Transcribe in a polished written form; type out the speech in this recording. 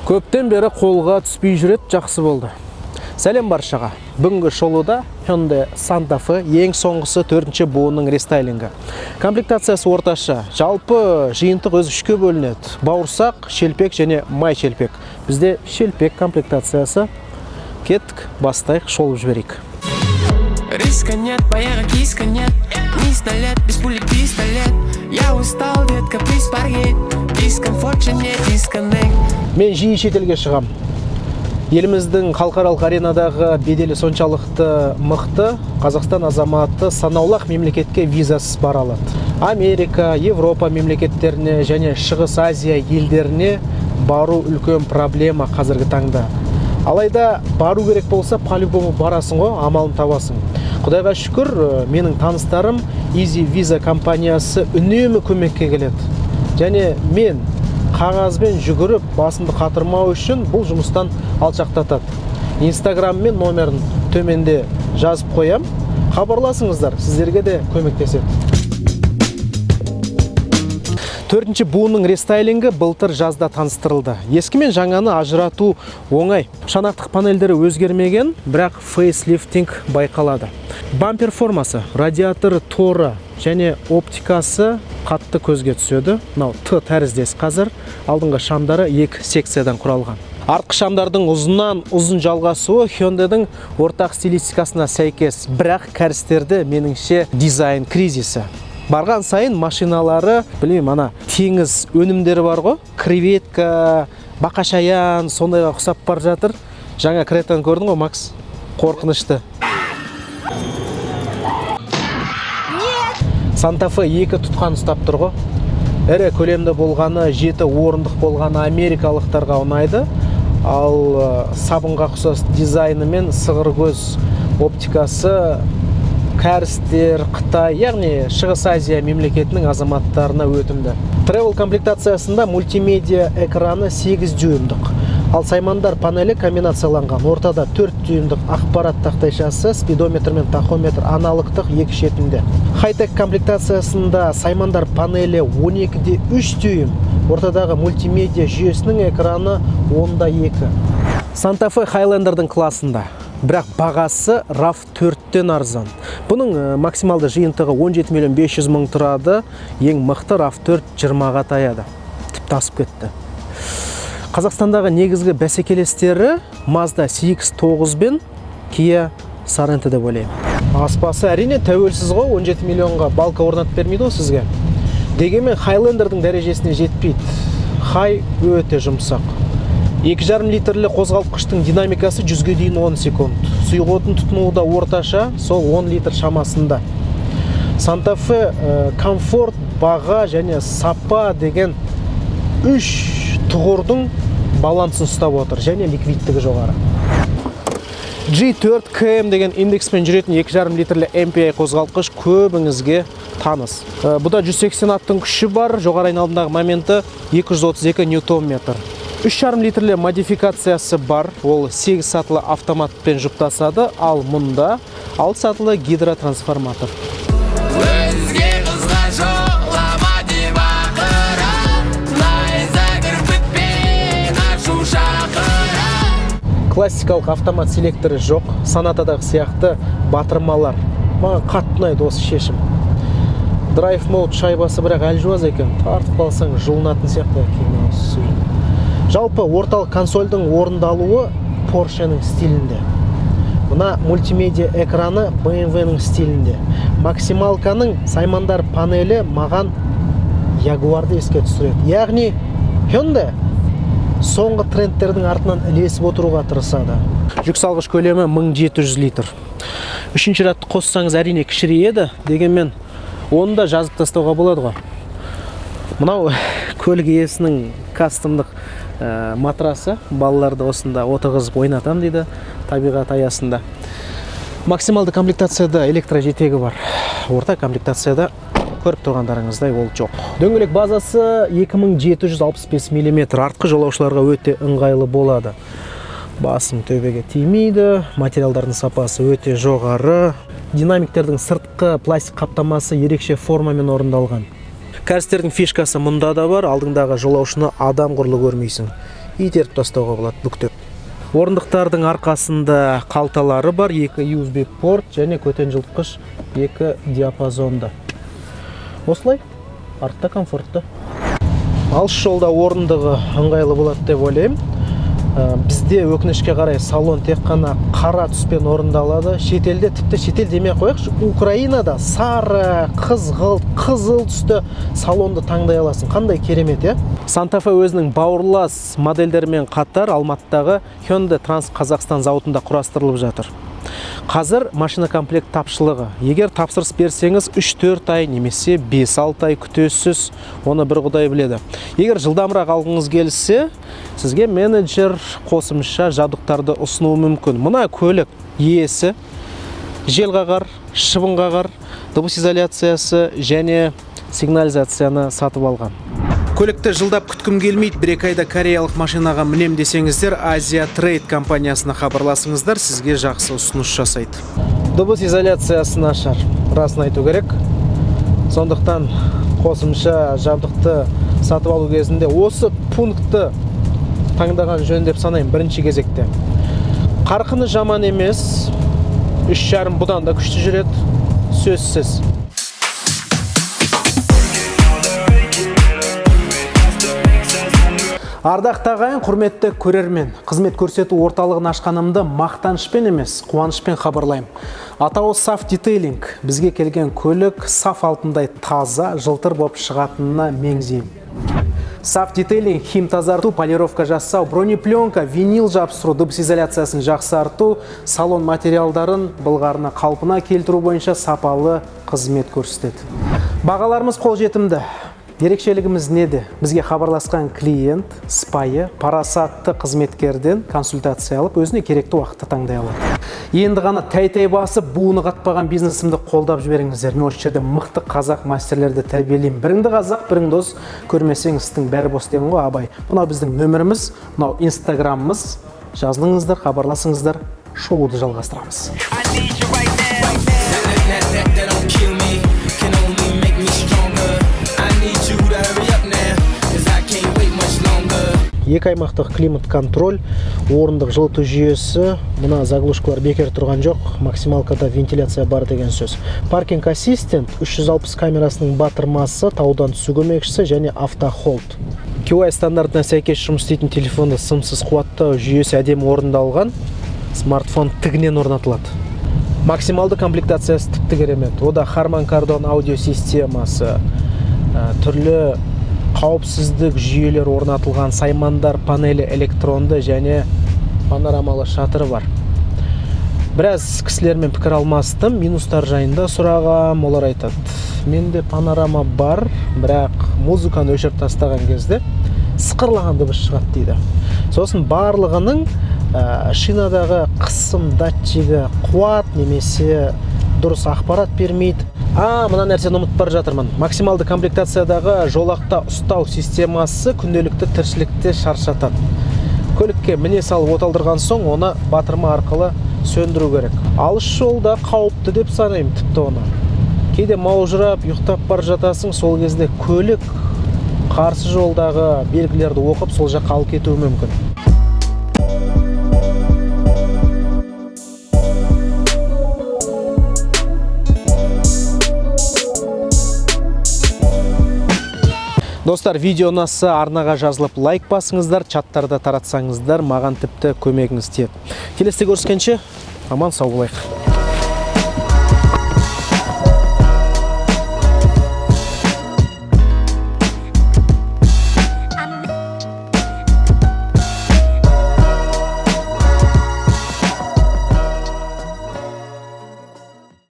Көптен бері қолға түспей жүреді, жақсы болды. Сәлем баршаға. Бүгінгі шолуда Hyundai Santa Fe, ең соңғысы, төртінші буынның рестайлингі. Комплектациясы орташа. Жалпы жиынтық өзі үшке бөлінеді: бауырсақ, шелпек және май шелпек. Бізде шелпек комплектациясы. Кеттік, бастайық, шолып жіберейік. Риска нет, баяғы киска нет. Пистолет, без пули пистолет. Я устал, детка, please паргет. Дискомфорт және дисконнект. Мен жиі шетелге шығам. Еліміздің халықаралық аренадағы беделі соншалықты мықты, Қазақстан азаматы санаулы ақ мемлекетке визасыз бара алады. Америка, Европа мемлекеттеріне және Шығыс Азия елдеріне бару үлкен проблема қазіргі таңда. Алайда бару керек болса, по-любому барасың ғой, амалын табасың. Құдайға шүкір, менің таныстарым, Easy Visa компаниясы үнемі көмекке келеді. Және мен қағазбен жүгіріп басымды қатырмау үшін бұл жұмыстан алшақтатады. Инстаграм мен номерін төменде жазып қоям, хабарласыңыздар, сіздерге де көмектеседі. Төртінші буынның рестайлингі былтыр жазда таныстырылды. Ескі мен жаңаны ажырату оңай: шанақтық панельдері өзгермеген, бірақ фейслифтинг байқалады. Бампер формасы, радиатор торы және оптикасы қатты көзге түседі. Мынау Т тәріздес қазір. Алдыңғы шамдары екі секциядан құралған. Артқы шамдардың ұзыннан ұзын жалғасуы Hyundai'дің ортақ стилистикасына сәйкес, бірақ кәрістерді, меніңше, дизайн кризисі барған сайын машиналары, білмеймін, ана теңіз өнімдері бар ғой, креветка, бақашаян, сондайға ұқсап бара жатыр. Жаңа Кретаны көрдің ғой, Макс? Қорқынышты. Санта Фе екі тұтқан ұстап тұр ғой. Ірі көлемді болғаны, жеті орындық болғаны америкалықтарға ұнайды. Ал сабынға ұқсас дизайны мен сығыр көз оптикасы кәрістер, Қытай, яғни Шығыс Азия мемлекетінің азаматтарына өтімді. Travel комплектациясында мультимедиа экраны 8 дюймдық, ал саймандар панелі комбинацияланған. Ортада 4 дюймдық ақпарат тақтайшасы, спидометр мен тахометр аналогтық екі шетінде. Хай-тек комплектациясында саймандар панелі 12-де 3 дюйм, ортадағы мультимедиа жүйесінің экраны 10-да 2. Санта Фе Хайлендердің классында, бірақ бағасы RAV4-тен арзан. Бұның максималды жиынтығы 17 миллион 500 мың тұрады. Ең мықты RAV4 20-ға таяды, тіпті асып кетті. Қазақстандағы негізгі бәсекелестері Mazda CX-9 бен Kia Sorento деп ойлаймын. Аспасы, әрине, тәуелсіз ғой, 17 миллионға балка орнатып бермейді ғой сізге. Дегенмен Хайлендердің дәрежесіне жетпейді. Хай өте жұмсақ. 2,5 литрлі қозғалтқыштың динамикасы 100-ге дейін 10 секунд. Сұйық отын тұтынуы да орташа, сол 10 литр шамасында. Санта Фе комфорт, баға және сапа деген үш тұғырдың балансын ұстап отыр және ликвидтігі жоғары. G4 KM деген индекспен жүретін 2,5 литрлі MPI қозғалтқыш көбіңізге таныс. Бұда 180 аттың күші бар, жоғары айналымдағы моменті 232 ньютон метр. 3,5 литрлі модификациясы бар, ол 8 сатылы автоматпен жұптасады, ал мұнда 6 сатылы гидротрансформатор. Өзге қызға жолама деп ақырам. Найза кірпікпен ашу шақырам. Классикалық автомат селекторы жоқ, Сонатадағы сияқты батырмалар. Маған қатты ұнайды осы шешім. Драйв мод шайбасы бірақ әлжуаз екен, тартып қалсаң, жұлынатын сияқты. Киносы. Жалпы орталық консольдің орындалуы Поршенің стилінде, мына мультимедиа экраны BMW-ның стилінде. Максималканың саймандар панелі маған Ягуарды еске түсіреді. Яғни Hyundai соңғы трендтердің артынан ілесіп отыруға тырысады. Жүк салғыш көлемі 1700 литр. Үшінші рядты қоссаңыз, әрине, кішірейеді, дегенмен оны да жазып тастауға болады ғой. Мынау көлік иесінің кастомдық матрасы, балаларды осында отырғызып ойнатам дейді табиғат аясында. Максималды комплектацияда электрожетегі бар, орта комплектацияда, көріп тұрғандарыңыздай, ол жоқ. Дөңгелек базасы 2765 мм, артқы жолаушыларға өте ыңғайлы болады, басым төбеге тимейді. Материалдардың сапасы өте жоғары. Динамиктердің сыртқы пластик қаптамасы ерекше формамен орындалған. Кәрістердің фишкасы мұнда да бар: алдыңдағы жолаушыны адам құрлы көрмейсің. Итеріп тастауға болады бүктеп. Орындықтардың арқасында қалталары бар, екі USB порт және көтен жылытқыш, екі диапазонды. Осылай артта комфортты. Алыс жолда орындығы ыңғайлы болады деп ойлаймын. Бізде, өкінішке қарай, салон тек қана қара түспен орындалады. Шетелде, тіпті шетел демей ақ қояйықшы, Украинада сары, қызғылт, қызыл түсті салонды таңдай аласың. Қандай керемет, иә? Санта Фе өзінің бауырлас модельдерімен қатар Алматыдағы Hyundai Trans Қазақстан зауытында құрастырылып жатыр. Қазір машина комплект тапшылығы. Егер тапсырыс берсеңіз, 3-4 ай немесе 5-6 ай күтесіз, оны бір құдай біледі. Егер жылдамырақ алғыңыз келсе, сізге менеджер қосымша жабдықтарды ұсынуы мүмкін. Мына көлік иесі жел қағар, шыбын қағар, дыбыс изоляциясы және сигнализацияны сатып алған. Көлікті жылдап күткім келмейді, 1-2 айда кореялық машинаға мінем десеңіздер, Азия Трейд компаниясына хабарласыңыздар, сізге жақсы ұсыныс жасайды. Дыбыс изоляциясы нашар, расын айту керек. Сондықтан қосымша жабдықты сатып алу кезінде осы пунктті таңдаған жөн деп санаймын бірінші кезекте. Қарқыны жаман емес, 3,5 бұдан да күшті жүреді, сөзсіз. Ардақты ағайын, құрметті көрермен, қызмет көрсету орталығын ашқанымды мақтанышпен емес, қуанышпен хабарлаймын. Атауы Саф Детейлинг. Бізге келген көлік саф алтындай таза, жылтыр болып шығатынына меңзеймін. Саф Детейлинг хим тазарту, полировка жасау, бронепленка, винил жапсыру, дыбыс изоляциясын жақсарту, салон материалдарын былғарыны қалпына келтіру бойынша сапалы қызмет көрсетеді. Бағаларымыз қолжетімді. Ерекшелігіміз неде? Бізге хабарласқан клиент сыпайы, парасатты қызметкерден консультация алып, өзіне керекті уақытты таңдай алады. Енді ғана тәй-тәй басып, буыны қатпаған бизнесімді қолдап жіберіңіздер. Мен осы жерде мықты қазақ мастерлерді тәрбиелеймін. Біріңді қазақ, бірің дос, көрмесең істің бәрі бос деген ғой Абай. Мынау біздің нөміріміз, мынау инстаграмымыз. Жазылыңыздар, хабарласыңыздар, шолуды жалғастырамыз. I need you right now. That, that, that, that don't kill me, can only make me stronger. I need you to hurry up now, 'cause I can't wait much longer. Екі аймақтық климат контроль, орындық жылыту жүйесі, мына заглушкалар бекер тұрған жоқ, максималкада вентиляция бар деген сөз. Паркинг ассистент, 360 камерасының батырмасы, таудан түсу көмекшісі және автохолд. QI стандартына сәйкес жұмыс істейтін телефонды сымсыз қуаттау жүйесі әдемі орындалған, смартфон тігінен орнатылады. Максималды комплектациясы тіпті керемет. Ода Harman Kardon аудио системасы, түрлі қауіпсіздік жүйелер орнатылған, саймандар панелі электронды және панорамалы шатыры бар. Біраз кісілермен пікір алмастым, минустар жайында сұрағам, олар айтады: менде панорама бар, бірақ музыканы өшіріп тастаған кезде сықырлаған дыбыс шығады дейді. Сосын барлығының шинадағы қысым датчигі қуат немесе дұрыс ақпарат бермейді. А, мына нәрсені ұмытып бара жатырмын. Максималды комплектациядағы жолақта ұстау системасы күнделікті тіршілікте шаршатады. Көлікке міне салып оталдырған соң, оны батырма арқылы сөндіру керек. Алыс жолда қауіпті деп санаймын тіпті оны. Кейде маужырап ұйықтап бара жатасың, сол кезде көлік қарсы жолдағы белгілерді оқып, сол жаққа алып кетуі мүмкін. Достар, видео ұнаса, арнаға жазылып, лайк басыңыздар, чаттарда таратсаңыздар, маған тіпті көмегіңіз тиеді. Келесіде көріскенше, аман сау болайық.